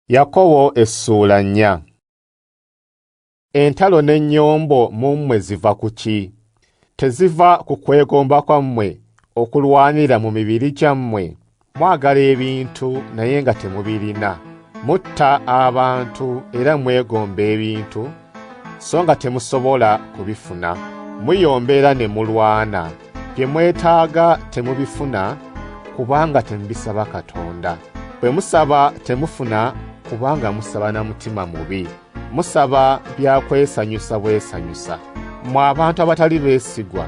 Yakobo essuula 4. Entalo n'ennyombo mu mmwe ziva ku ki? Teziva ku kwegomba kwammwe okulwanira mu mibiri gyammwe? Mwagala ebintu naye nga temubirina. Mutta abantu era mwegomba ebintu, so nga temusobola kubifuna. Muyomba era ne mulwana. Bye mwetaaga temubifuna kubanga temubisaba Katonda. Bwe musaba temufuna kubanga musaba na mutima mubi. Musaba bya kwesanyusa bwesanyusa. Mmwe abantu abatali beesigwa,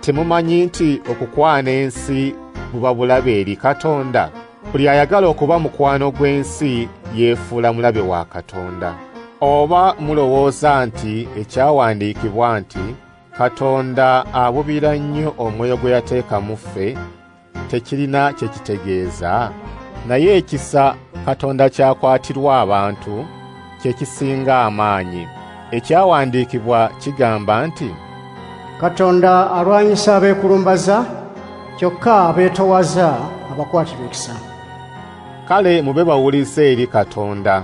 temumanyi nti okukwana ensi buba bulabe eri Katonda? Buli ayagala okuba mukwano gw'ensi yeefuula mulabe wa Katonda. Oba mulowooza nti ekyawandiikibwa nti Katonda abubira nnyo omwoyo gwe yateeka mu ffe tekirina kye kitegeeza? Naye ekisa Katonda ky'akwatirwa abantu kye kisinga amaanyi. Ekyawandiikibwa kigamba nti, Katonda alwanyisa abeekulumbaza, kyokka abeetoowaza abakwatirwa ekisa. Kale mube bawulize eri Katonda.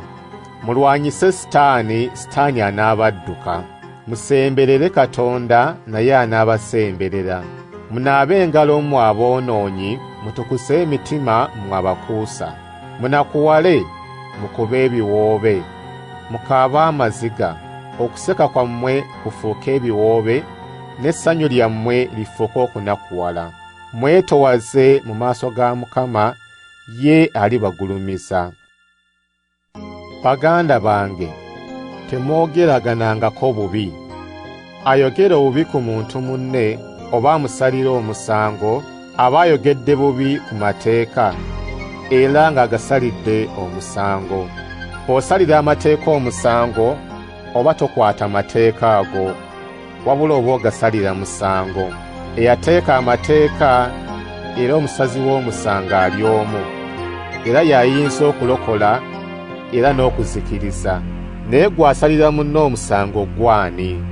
Mulwanyise Sitaani, Sitaani anaabadduka. Musemberere Katonda, naye anaabasemberera. Munaabe engalo mmwe aboonoonyi, mutukuse emitima mmwe abakuusa. Munakuwale, mukube ebiwoobe, mukaabe amaziga, okuseka kwammwe kufuuke ebiwoobe, n'essanyu lyammwe lifuuke okunakuwala. Mwetowaze mu maaso ga Mukama, ye alibagulumiza. Baganda bange, temwogeraganangako bubi. Ayogera obubi ku muntu munne oba amusalira omusango, aba ayogedde bubi ku mateeka, era ng'agasalidde omusango. Bw'osalira amateeka omusango, oba tokwata mateeka ago, wabula oba ogasalira musango. Eyateeka amateeka era omusazi w'omusango ali omu, era y'ayinza okulokola era n'okuzikiriza. Naye ggwe asalira munno omusango gw'ani?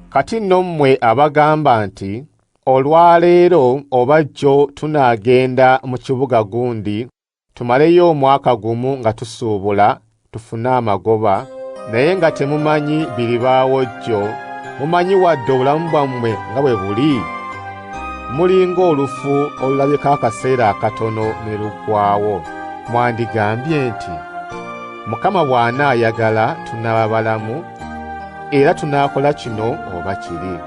Kati nno mmwe abagamba nti, Olwaleero oba jjo tunaagenda mu kibuga gundi tumaleyo omwaka gumu nga tusuubula tufune amagoba, naye nga temumanyi biribaawo jjo, mumanyi wadde obulamu bwammwe nga bwe buli? Muli ng'olufu olulabika akaseera akatono ne luggwaawo. Mwandigambye nti, Mukama bw'anaayagala tunaaba balamu, era tunaakola kino oba kiri.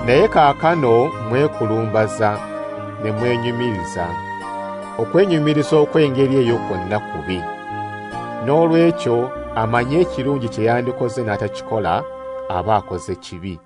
Naye kaakano mwekulumbaza ne mwenyumiriza. Okwenyumiriza okw'engeri eyo kwonna kubi. Noolwekyo amanyi ekirungi kye yandikoze n'atakikola, aba akoze kibi.